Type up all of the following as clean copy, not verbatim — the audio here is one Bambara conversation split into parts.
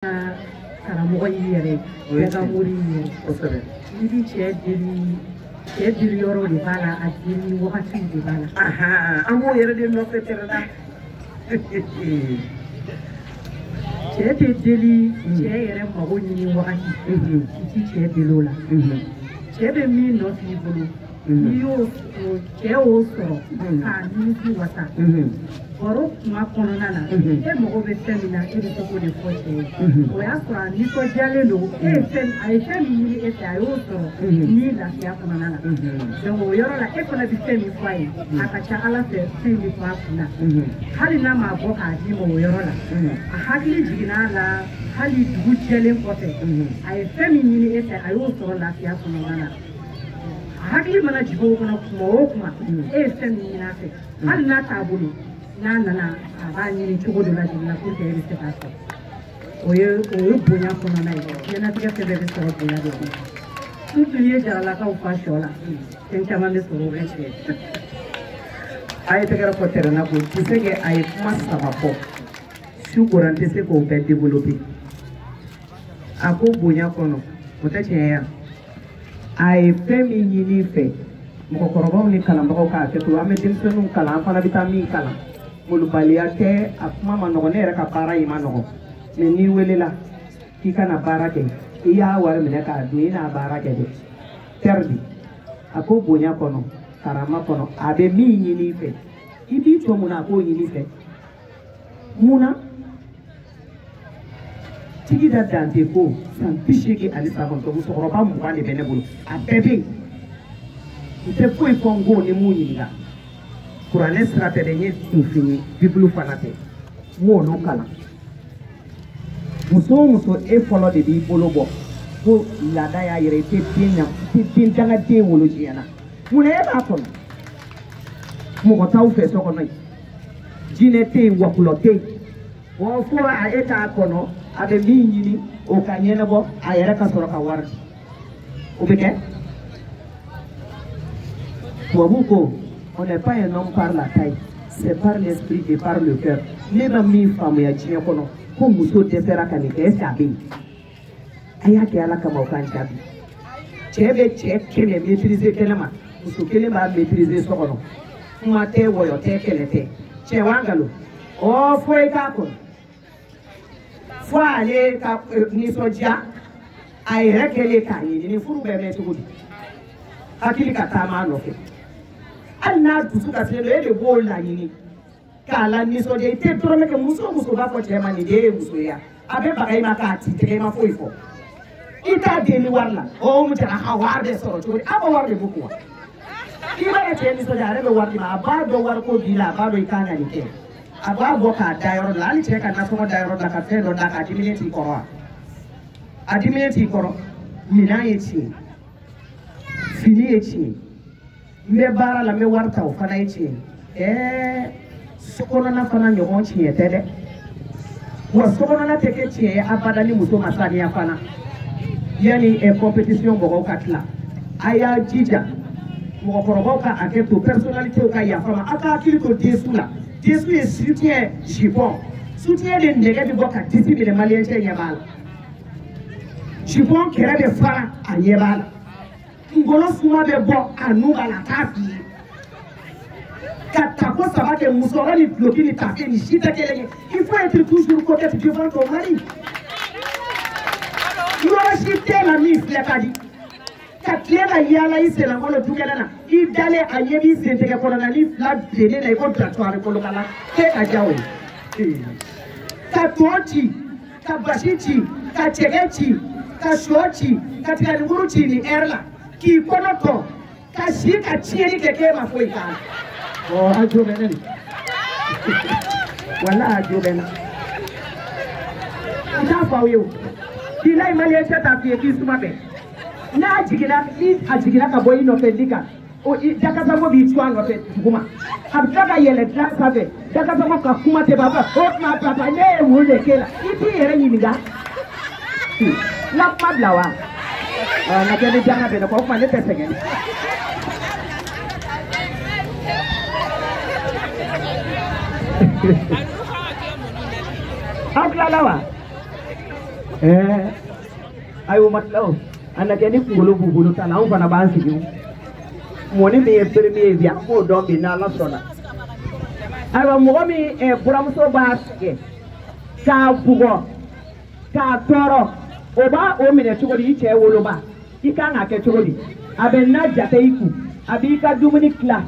Karamɔgɔ y'i yɛrɛ, bɛɛ ka mori y'i yɛrɛ. Kosɛbɛ. I bi cɛ deli, cɛ deli yɔrɔ de b'a la, a deli wagatiw de b'a la. An b'o yɛrɛ de nɔfɛ tɛrɛ la. Cɛ tɛ deli, cɛ yɛrɛ mago ɲini wagati, i ti cɛ deli o la. Cɛ bɛ min nɔfɛ i bolo, n'i y'o cɛ y'o sɔrɔ k'a nimisi wasa, baro kuma kɔnɔna na, e mago bɛ fɛn min na, e bɛ se k'o de fɔ cɛ ye. O y'a sɔrɔ a nisɔndiyalen don, e ye fɛn, a ye fɛn min ɲini e fɛ, a y'o sɔrɔ ni lafiya kɔnɔna na. Donc o yɔrɔ la, e fana bɛ fɛn min fɔ a ye, a ka ca Ala fɛ, fɛn bɛ fɔ a kun na. Hali n'a m'a bɔ k'a d'i ma o yɔrɔ la, a hakili jiginna a la, hali dugu jɛlen kɔfɛ, a ye fɛn min ɲini e fɛ, a y'o sɔrɔ lafiya kɔnɔna na. A hakili mana jigin o kɔnɔ kuma o kuma, e ye fɛn min ɲini a fɛ, hali n'a t'a bolo, n'a nana, a b'a ɲini cogo dɔ la jigin na pour que e bɛ se k'a sɔrɔ. O ye bonya kɔnɔna ye. Diɲɛlatigɛ fɛn bɛɛ bɛ sɔrɔ bonya de kɔnɔ. Surtout n'i ye jaralakaw fa sɔ la, fɛn caman bɛ sɔrɔ o la. A ye tɛgɛrɛ fɔ tɛrɛnna ko ti se kɛ. A ye kuma saba fɔ, su kora, n tɛ se k'o bɛɛ développer. A ko bonya kɔnɔ, o tɛ tiɲɛ ye wa? A ye fɛn min ɲini i fɛ, mɔgɔkɔrɔbaw ni kalanbagaw k'a kɛ to, an bɛ denmisɛnninw kalan, an fana bɛ taa min kalan, molobaliya tɛ, a kuma ma nɔgɔn. Ne yɛrɛ ka baara in ma nɔgɔn, mɛ n'i welela k'i kana baara kɛ, i y'a wari minɛ k'a dun, i n'a baara kɛ dɛ tɛri de. A ko bonya kɔnɔ, karama kɔnɔ, a bɛ min ɲini i fɛ, i b'i to mun na a k'o ɲini i fɛ? Mun na tigida dante ko san 89, musokɔrɔba 20 de bɛ ne bolo, a bɛɛ bɛ yen. N tɛ foyi fɔ n ko ni m'u ɲininka. Kuranɛ sira tɛ dɛ, n ye kunfin ye, bibulu fana tɛ, n m'olu kalan. Muso o muso, e fɔlɔ de b'i bolo bɔ ko laada y'a yɛrɛ, i tɛ den na, i tɛ den dangaden wolo diɲɛ na. Munna e b'a kɔnɔ? Mɔgɔ t'aw fɛ so kɔnɔ yen, jinɛ tɛ yen, wakulɔ tɛ yen. Wa fo a e k'a kɔnɔ, a bɛ min ɲini, o ka ɲɛnabɔ, a yɛrɛ ka sɔrɔ ka wari di, o bɛ kɛ. Tubabu ko on n'est pas un homme par la taille, c'est par l'esprit et par le cœur. Ne ma min faamuya diɲɛ kɔnɔ, ko muso dɛsɛra ka nin kɛ, est ce que a bɛ yen? A y'a kɛ Ala kama, o k'an jaabi. Cɛ bɛ cɛ 100 maîtriser kɛnɛ ma, muso kelen b'a maîtriser so kɔnɔ. Kuma tɛ, wɔyɔ tɛ, kɛlɛ tɛ. Cɛ wa nkalon? Ɔ fo i k'a kɔnɔ, fo ale ka nisɔndiya a yɛrɛ kɛlen k'a ɲini. Ni furu bɛ mɛn cogo di? Hakili ka taama a nɔfɛ, hali n'a dusu kasilen don, e de b'o laɲini k'a la nisɔndiya. I tɛ dɔrɔmɛ kɛ. Muso o muso b'a fɔ cɛ ma nin de ye muso ye, a bɛ baga i ma k'a ci tɛgɛ, i ma foyi fɔ, i t'a deli wari la. Ɔ mun jara ka wari de sɔrɔ cogo di? A ka wari de b'u kun wa? I b'a ye, cɛ nisɔndiya, a yɛrɛ bɛ wari di ma, a b'a dɔn wari ko b'i la, a b'a dɔn i kan ka nin kɛ, a b'a bɔ k'a da yɔrɔ dɔ la. Hali cɛ ka nasɔngɔ da yɔrɔ dɔ la, ka fɛn dɔ da k'a diminen t'i kɔrɔ wa? A diminen t'i kɔrɔ. Minan ye tiɲɛ, fini ye tiɲɛ, n bɛ baara la, n bɛ wari ta, o fana ye tiɲɛ. Ɛɛ, sokɔnɔna fana ɲɔgɔn tiɲɛ tɛ dɛ. Wa sokɔnɔna tɛ kɛ tiɲɛ ye abada ni muso ma saniya fana. Yanni compétition mɔgɔw ka tila, a y'a jija, mɔgɔkɔrɔbaw ka hakɛ to, personnalitéw ka yafa ma, aw ka hakili to densu la. Densu ye soutien, jupon soutien de nɛgɛ bɛ bɔ ka disi minɛ, maliyɛn cɛ ɲɛ b'a la, jupon kɛrɛ bɛ fara, a ɲɛ b'a la, ngɔlɔ suma bɛ bɔ a nu b'a la, a t'a f'i ye. Ka tako saba kɛ, musɔrɔ ni duloki ni tafe ni si tɛ kelen ye. Il faut être toujours coquette devant ton mari. Yɔrɔ si tɛ la min filɛ ka di ka tile ka yaala i senlankolo dukɛnɛ na, i dalen, a ɲɛ b'i sen tɛgɛ kɔnɔna ni fila bilennen na i ko bilatɔ kolokala k'e ka diya o ye. Ka tɔ ci, ka basi ci, ka cɛkɛ ci, ka sɔ ci, ka tiganikuru ci nin ɛri la, k'i kɔnɔ tɔ ka si ka tiɲɛni kɛ k'e ma foyi k'a la. Ɔ a jo bɛ ne de, wala a jo bɛ n na. N t'a fɔ aw ye o, bilayi, maliyɛn cɛ t'a f'i ye k'i suma bɛɛ. N'a jiginna, ni a jiginna ka bɔ i nɔfɛ li kan, o i dakasango b'i tu a nɔfɛ duguma, a bɛ tila ka yɛlɛ dilan sanfɛ, dakasango ka kuma tɛ ban, a b'a fɔ o tuma papa, ne ye mun de k'e la? I t'i yɛrɛ ɲininka. N ka kuma bila wa? Ɔ n ka kɛ ni danga bɛ ne kɔ, o tuma ne tɛ sɛgɛn. Aw tilala wa? Ɛɛ ayiwa ma tila o a na kɛ ni kunkolo b'u bolo ta la anw fana b'an sigi o mɔni min ye premier ye bi an b'o dɔn bi n'Ala sɔnna. Ayiwa mɔgɔ min buramuso b'a sɛgɛn k'a bugɔ k'a tɔɔrɔ o b'a o minɛ cogo di i cɛ woloba i kan k'a kɛ cogo di a bɛ na jate i kun a b'i ka dumuni tila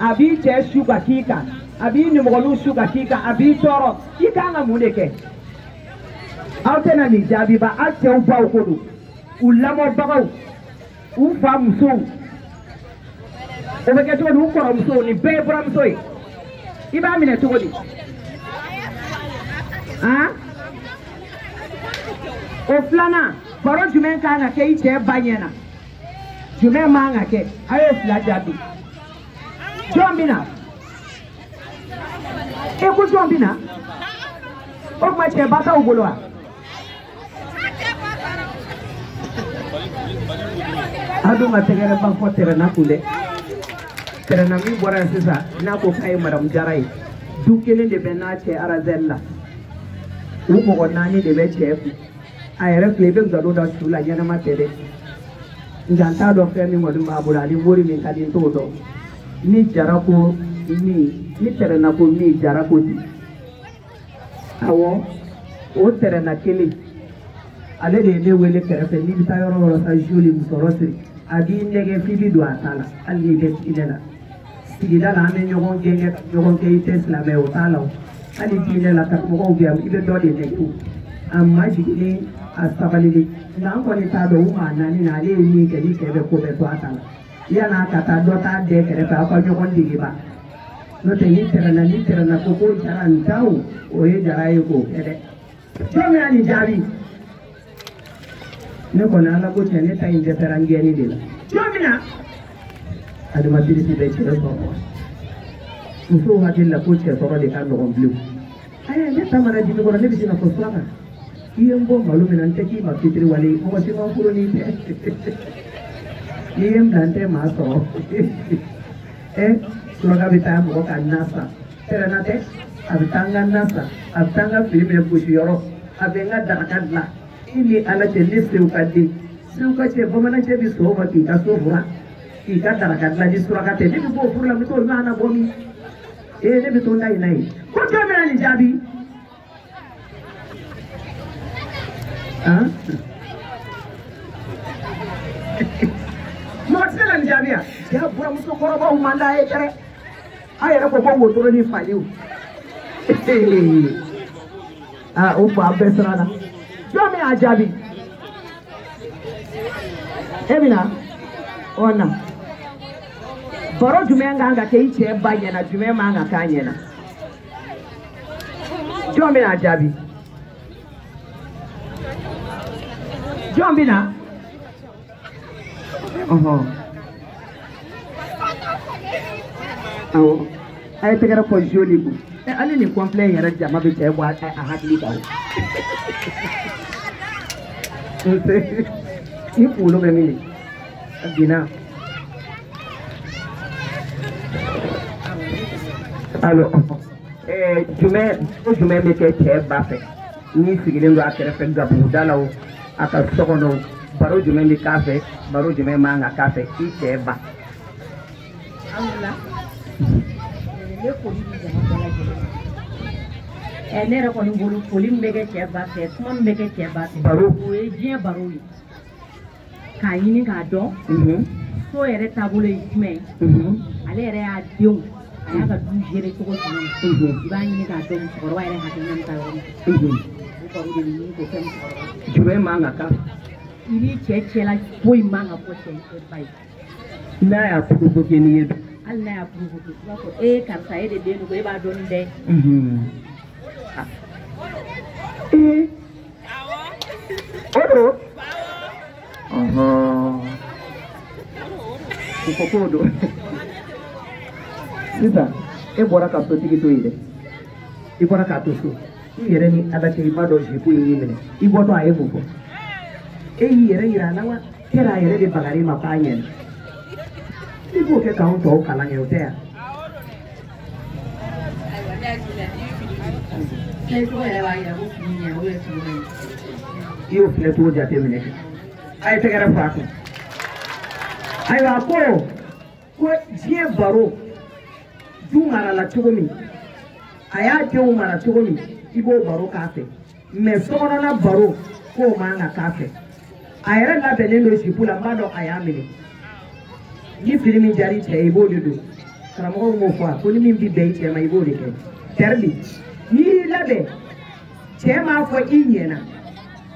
a b'i cɛ su ka k'i kan a b'i nimɔgɔninw su ka k'i kan a b'i tɔɔrɔ i kan ka mun de kɛ aw tɛna nin jaabi ba aw cɛw baw ko don u lamɔbagaw u fa musow o bɛ kɛ cogo di u kɔrɔmusow nin bɛɛ ye buramuso ye i b'a minɛ cogo di han o filanan baro jumɛn kan ka kɛ i cɛ ba ɲɛna jumɛn man ka kɛ a y'o fila jaabi jɔn bɛ na e ko jɔn bɛ na o tuma cɛ ba t'aw bolo wa. A dun ka tɛgɛrɛ ba fɔ tɛrɛnna kun dɛ tɛrɛnna min bɔra yan sisan n'a ko k'a ye madamu Jara ye du kelen de bɛ n'a cɛ arazɛli la u mɔgɔ naani de bɛ cɛ kun a yɛrɛ filɛ i bɛ nkalon da su la ɲɛnama tɛ dɛ nka n t'a dɔn fɛn min kɔni b'a bolo ani wari min ka di n t'o dɔn ni Jara ko min ni tɛrɛnna ko min Jara ko ten awɔ o tɛrɛnna kelen ale de ye ne wele kɛrɛfɛ n'i bɛ taa yɔrɔ o yɔrɔ sa joli musɔrɔ siri a b'i nɛgɛ f'i bɛ don a ta la hali n'i bɛ diinɛ la sigida la an bɛ ɲɔgɔn gɛn ka ɲɔgɔn kɛ i tɛ silamɛ o t'a la o hali diinɛ la karamɔgɔw bɛ yan i bɛ dɔ de nɛgɛ o a majiginnen a sabalilen nka an kɔni t'a dɔn u maa naani na ale ye min kɛ ni cɛ bɛ ko bɛɛ to a ta la yann'a ka taa dɔ t'a dɛ kɛrɛfɛ aw ka ɲɔgɔn dege ba n'o tɛ ni tɛrɛnna ni tɛrɛnna ko Jara n ta o o ye Jara ye k'o kɛ dɛ jɔn bɛna nin jaabi ne kɔni Ala ko tiɲɛ ne ta in dɛsɛra n gɛnni de la jɔn bɛna animatrice bɛ cɛ sɔrɔ musow hakili la ko cɛ sɔrɔ de ka nɔgɔn bilen ayi ne ta mana dimi kɔrɔ ne bɛ se ka fɔ suraka i ye n bɔ malo min na n tɛ k'i ma fitiri wale mɔgɔ si ma furu n'i tɛ n'i ye n bila n tɛ maa sɔrɔ ɛ suraka bɛ taa mɔgɔ ka na san tɛrɛnna tɛ a bɛ taa n ka na san a bɛ taa n ka fini minɛ gosi yɔrɔ a bɛ n ka daraka dilan i ni Ala cɛ ne sew ka den sew ka cɛ bamanan cɛ bɛ sɔn o ma k'i ka so furan k'i ka daraka dilan ni suraka tɛ ne bɛ bɔ o furu la n bɛ t'o ɲɔgɔn na bɔ min ee ne bɛ to n da in na yen ko jɔn bɛna nin jaabi han mɔgɔ tɛ se ka nin jaabi yan ja buramuso kɔrɔbaw man d'a ye dɛ a yɛrɛ ko ko wotoro ni faliw aa o fa bɛɛ siranna jɔn bɛ a jaabi e bɛna ɔ na baro jumɛn kan ka kɛ i cɛ ba ɲɛna jumɛn man ka k'a ɲɛna jɔn bɛna a jaabi jɔn bɛna ɔhɔn awɔ a ye tɛgɛrɛ fɔ joli kun ɛ hali nin kɔnpilɛ in yɛrɛ jama bɛ cɛ bɔ a hakili kan o i kunkolo bɛ min de a binna. Alors, jumɛn ko jumɛn bɛ kɛ cɛ ba fɛ n'i sigilen don a kɛrɛfɛ gabuguda la o a ka so kɔnɔ o baro jumɛn bɛ k'a fɛ baro jumɛn man ka k'a fɛ i cɛ ba. Alhamdulillah ne foli di jama bɛɛ lajɛlen ma. Ne yɛrɛ kɔni bolo foli min bɛ kɛ cɛ ba fɛ kuma min bɛ kɛ cɛ ba fɛ. Baro. O ye diɲɛ baro ye. K'a ɲini k'a dɔn. So yɛrɛ taabolo ye jumɛn ye. Ale yɛrɛ y'a denw. A y'a ka du gérer cogo jumɛn na. I b'a ɲini k'a dɔn musokɔrɔba yɛrɛ hakilina bɛ taa yɔrɔ min. O baro de bɛ ɲini k'o kɛ musokɔrɔba. Jumɛn man ka k'a fɛ. I ni cɛ cɛla foyi man ka fɔ cɛ ba ye. N'a y'a provoqué n'i ye. Hali n'a y'a provoqué i b'a fɔ ee karisa e de den don e b'a dɔn nin dɛ. Ee o don. U ko k'o don. Sisan e bɔra ka sotigi to yen dɛ i bɔra k'a to so i yɛrɛ ni Ala cɛ i b'a dɔn zipu in y'i minɛ i bɔtɔ a ye mun fɔ e y'i yɛrɛ yira a la wa kɛra a yɛrɛ de bagar'i ma k'a ɲɛna i b'o kɛ k'anw tɔw kalan kɛ o tɛ yan. Kɛcogo yɛrɛ b'a yira ko fini ɲɛna ou bien fini ma ɲi. I y'o fɛnɛ t'o jateminɛ kɛ. A ye tɛgɛrɛ fɔ a kun. Ayiwa ko diɲɛ baro du marala cogo min, a y'a denw mara cogo min, i b'o baro k'a fɛ. Mais sokɔnɔna baro k'o man ka k'a fɛ. A yɛrɛ labɛnnen don jupe la, n b'a dɔn a y'a minɛ. Ni fini min diyara i cɛ ye, i b'o de don. Karamɔgɔw m'o fɔ a ko ni min bi bɛn i cɛ ma, i b'o de kɛ. Tɛrili, n'i y'i labɛn, cɛ m'a fɔ i ɲɛna,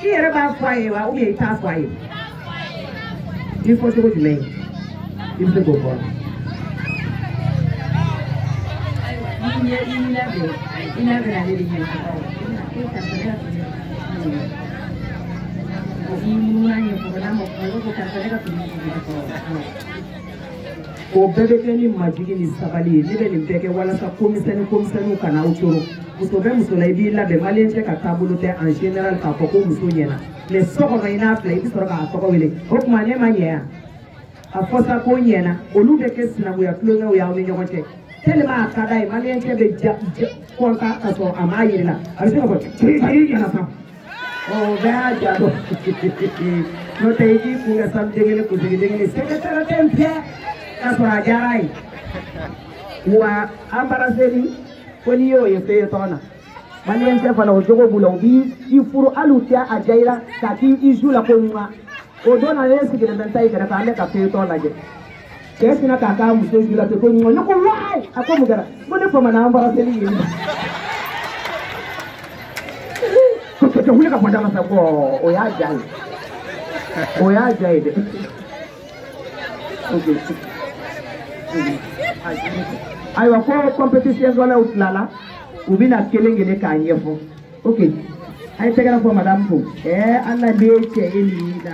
i yɛrɛ b'a fɔ a ye wa, ou bien i t'a fɔ a ye? Ni fɔ cogo jumɛn ye? I bɛ se k'o fɔ. N'i y'i labɛn, i labɛn ale de ɲɛkɔrɔ. I bɛna e karisa ne ka fini i munumunu a ɲɛkɔrɔ n'a ma kuma, i b'a fɔ karisa ne ka fini ɲɛkɔrɔ. O bɛɛ bɛ kɛ ni majigin ni sabali ye. Ne bɛ nin bɛɛ kɛ walasa komisɛnnin komisɛnninw kana aw coro. Muso bɛ muso la, i b'i labɛn. Maliyɛn cɛ ka taabolo tɛ en général k'a fɔ ko muso ɲɛna. Mais so kɔnɔ i n'a filɛ, i bɛ sɔrɔ k'a tɔgɔ wele. O tuma ne ma ɲɛ yan? A fɔ sa ko ɲɛna. Olu bɛ kɛ sinankunya tulonkɛw ye aw ni ɲɔgɔn cɛ. Tellement a ka d'a ye, maliyɛn cɛ bɛ ja kɔntan ka sɔrɔ a m'a yir'i la. A bɛ se k'a fɔ i ɲɛna sa. O bɛɛ y'a ja dɔn. N'o tɛ i k'i kun kɛ sanu den kelen kunsigi den kelen sɛgɛsɛgɛ tɛ n fɛ. K'a sɔrɔ a diyara a ye. Wa embarrassé ko n'i y'o ye feuilleton na. Maliyɛn cɛ fana o jogo b'u la, u b'i furu hali u tɛ a diya i la k'a k'i ju la ko ɲuman. O don na ne sigilen bɛ n ta i kɛrɛfɛ, an bɛ ka feuilleton lajɛ. Cɛ sinna k'a k'a muso ju la ten ko ɲuman. Ne ko wayi, a ko mun kɛra? N ko ne famana embarrassé ye. Ko cɛ wuli ka bɔ da la sa, ko o y'a diya ye. O y'a diya ye dɛ. Ok. Ayiwa ko compétition wɛrɛw tilala, u bɛna kelen kelen k'a ɲɛfɔ. Ok, a ye tɛgɛrɛ fɔ madame fo. Ala de ye cɛ ye nin na.